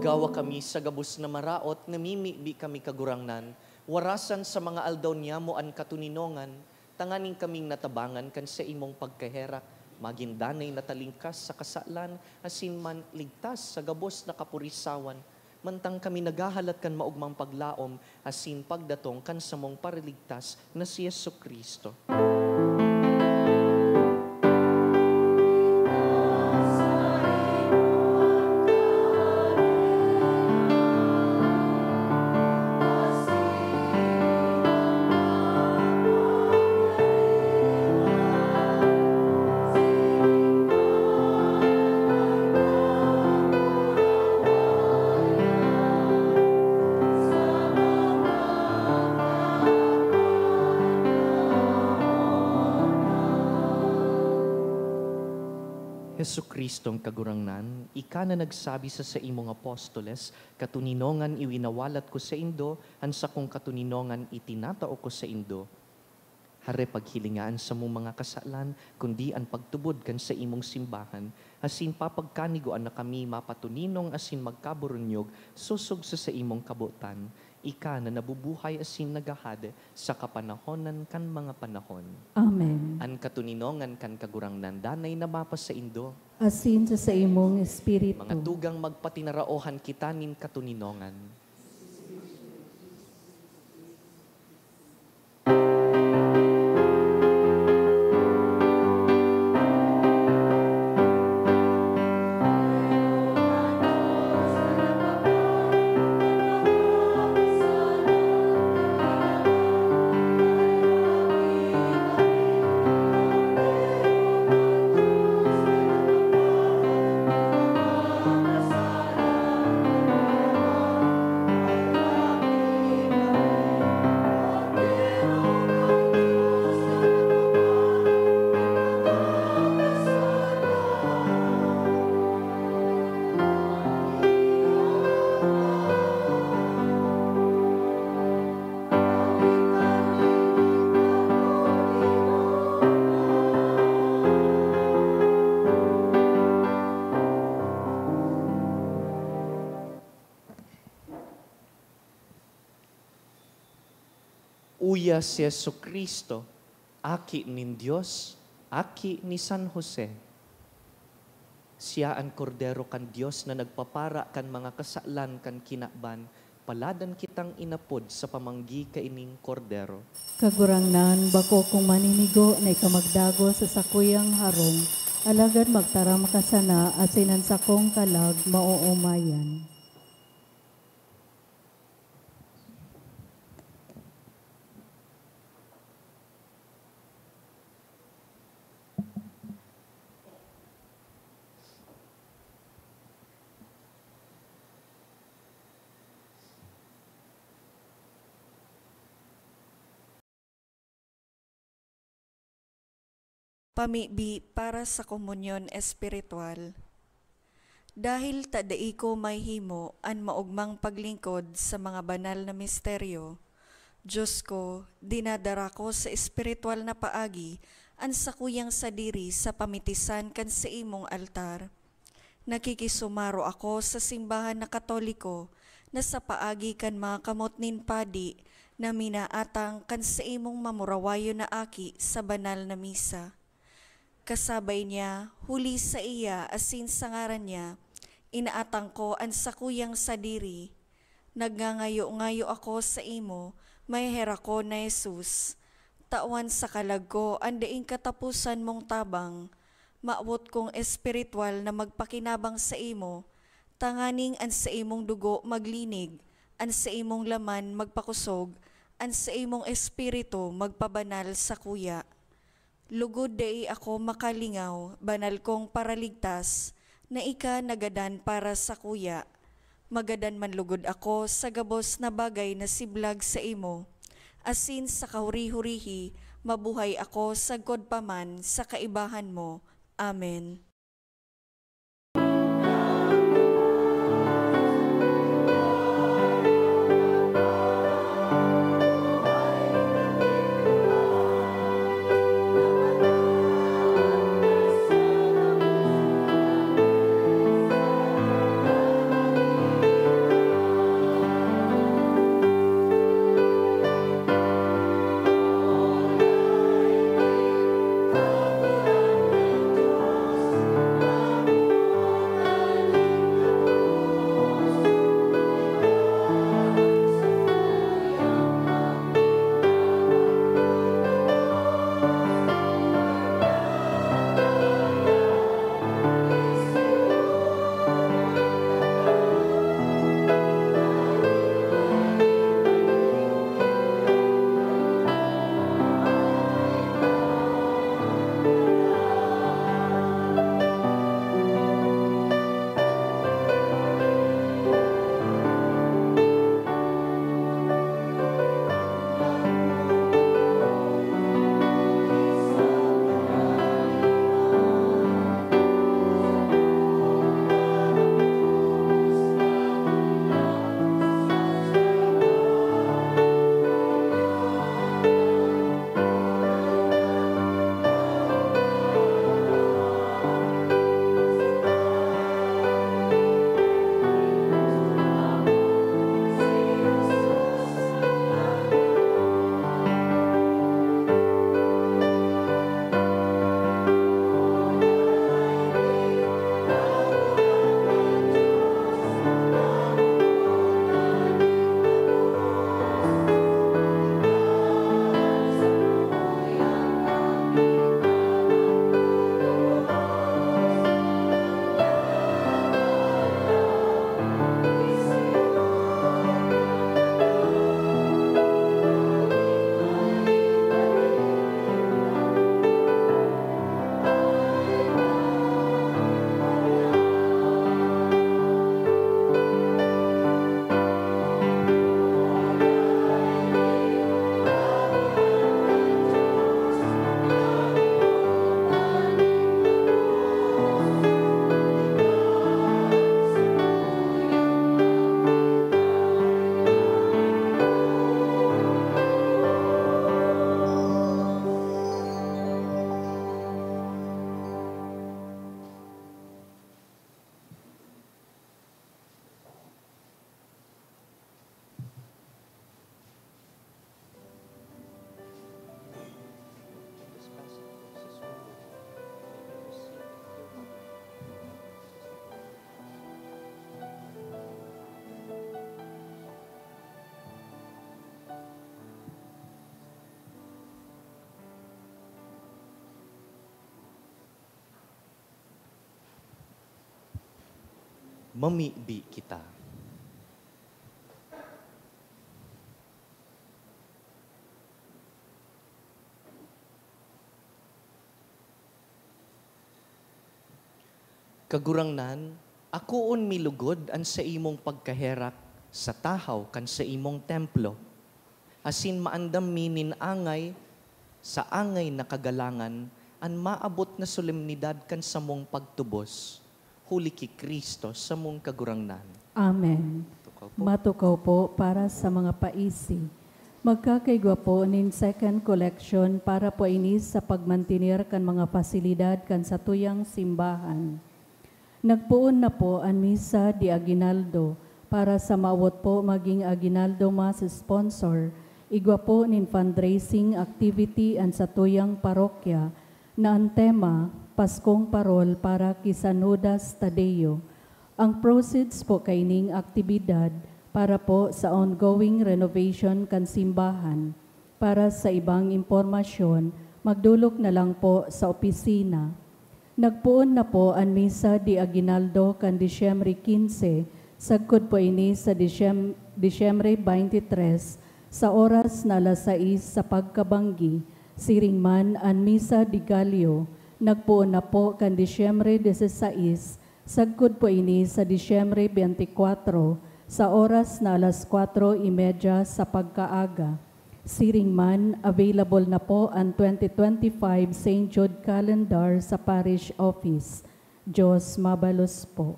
Agawa kami sa gabos na maraot, namimibi kami, Kagurangnan, warasan sa mga aldaw niyamo an katoninongan, tanganing kaming natabangan kan saimong pagkaherak, magin danay na talingkas sa kasalan, asin man ligtas sa gabos na kapurisawan, Mantang kami naghahalat kan maogmang paglaom asin pagdatong kan samong Paraligtas na si Jesu-Cristo. Jesu-Cristong Kagurangnan, ika na nagsabi sa saimong apostoles, "Katoninongan iwinawalat ko saindo, an sakong katoninongan itinatao ko saindo." Hare paghilinga an samong mga kasalan, kundi an pagtubod kan saimong simbahan, asin papagkanigoan na kami mapatoninong asin magkaburunyog sosog sa saimong kabotan, ika na nabubuhay asin naghahade sa kapanahonan kan mga panahon. Amen. An katoninongan kan Kagurangnan danay na mapasaindo. Asin sa saimong espiritu. Mga tugang, magpatinaraohan kita nin katoninongan. Uya si Jesu-Cristo, Aki nin Dios, Aki ni San Jose. Siya an Kordero kan Dios na nagpapara kan mga kasalan kan kinaban. Paladan kitang inapod sa pamanggi kaining Kordero. Kagurangnan, bako kong maninigo na ika magdagos sa sakuyang harong, alagad magtaram ka sana asin an sakong kalag maoomayan. Pamibi para sa komunyon espiritual. Dahil ta dai ko mahihimo an maogmang paglingkod sa mga banal na misteryo, Dios ko, dinadara ko sa espiritual na paagi an sakuyang sadiri sa pamitisan kan saimong altar. Nakikisumaro ako sa simbahan na Katoliko na sa paagi kan mga kamot nin padi na minaatang kan saimong mamurawayon na aki sa banal na misa. Kasabay niya, huli saiya asin sa ngaran niya, inaatang ko an sakuyang sadiri. Nagngangayo-ngayo ako saimo, maheherakon na Jesus, tawan sa kalag ko an daing kataposan mong tabang. Mawot kong espiritual na magpakinabang saimo, tanganing an saimong dugo maglinig, an saimong laman magpakosog, an saimong espiritu magpabanal sakuya. Lugod dai ako makalingaw, banal kong Paraligtas, na ika nagadan para sakuya. Magadan man lugod ako sa gabos na bagay na siblag saimo, asin sa kahuri-hurihi, mabuhay ako sagkod pa man sa kaibahan mo. Amen. Mamibi kita. Kagurangnan, akoon mi lugod an saimong pagkaherak sa tahaw kan saimong templo, asin maandam mi nin angay sa angay na kagalangan an maabot na solemnidad kan samong pagtubos, huli ki Cristo samong Kagurangnan. Amen. Tukaw po. Matukaw po para sa mga paisi. Magkakaigwa po nin second collection para po ini sa pagmantener kan mga pasilidad kan satuyang simbahan. Nagpoon na po an Misa de Aguinaldo para sa mawot po maging Aguinaldo Mass sponsor, igwa po nin fundraising activity an satuyang parokya na an tema, Paskong Parol para ki San Judas Tadeo. Ang proceeds po kaining aktibidad para po sa ongoing renovation kan simbahan. Para sa ibang impormasyon, magdolok na lang po sa opisina. Nagpoon na po an Misa de Aguinaldo kan Disyembre quince, sagkod po ini sa Disyem-, Disyembre twenty-three, sa oras na alas sais sa pagkabanggi. Siring man an Misa de Gallo, nagpoon na po kan Disyembre dieciséis, sagkod po ini sa Disyembre twenty-four, sa oras na alas kwatro y medya sa pagkaaga. Siring man, available na po an twenty twenty-five Saint Jude Calendar sa Parish Office. Diyos mabalos po.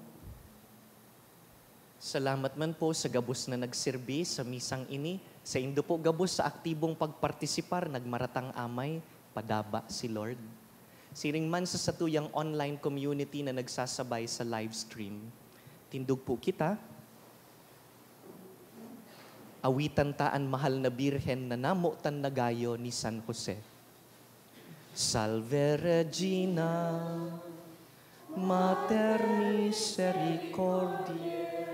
Salamat man po sa gabos na nagserbi sa misang ini. Saindo po gabos sa aktibong pagpartisipar, nagmaratang amay, padaba si Lord. Siring man sa satuyang online community na nagsasabay sa live stream. Tindog po kita. Awitan ta an mahal na Birhen na namotan na gayo ni San Jose. Salve Regina, Mater Misericordiae.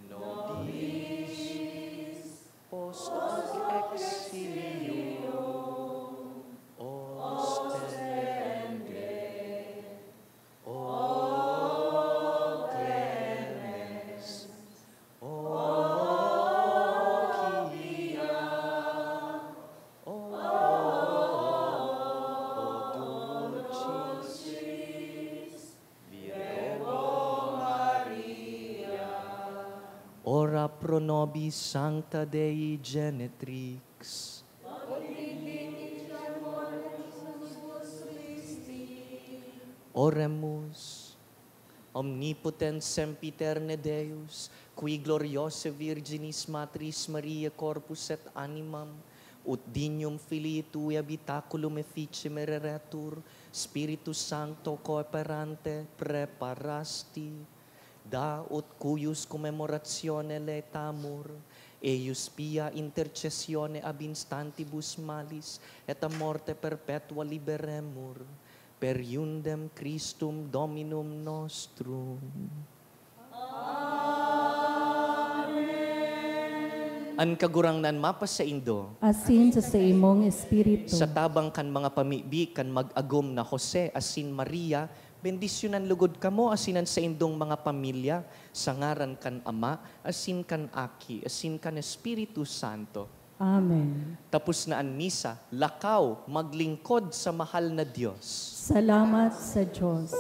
Nobis post exilium ostende. O clemens, o Ora pro nobis sancta Dei Genetrix. Oremus. Omnipotens sempiterne Deus, qui gloriose Virginis Matris Mariae corpus et animam, ut dignum Filii Tui habitaculum efficiem ereretur, Spiritus Sancto cooperante preparasti, da ut cuius commemoratione laetamur, eius pia intercessione ab instantibus malis et a morte perpetua liberemur, per iundem Christum Dominum nostrum. An Kagurangnan mapasaindo. Asin sa saimong espiritu. Sa tabang kan mga pamibi kan mag-agom na Jose asin Maria, bendisyonan lugod kamo asin an saindong mga pamilya, sa ngaran kan Ama, asin kan Aki, asin kan Espiritu Santo. Amen. Tapos na an misa, lakaw, maglingkod sa mahal na Dios. Salamat sa Diyos.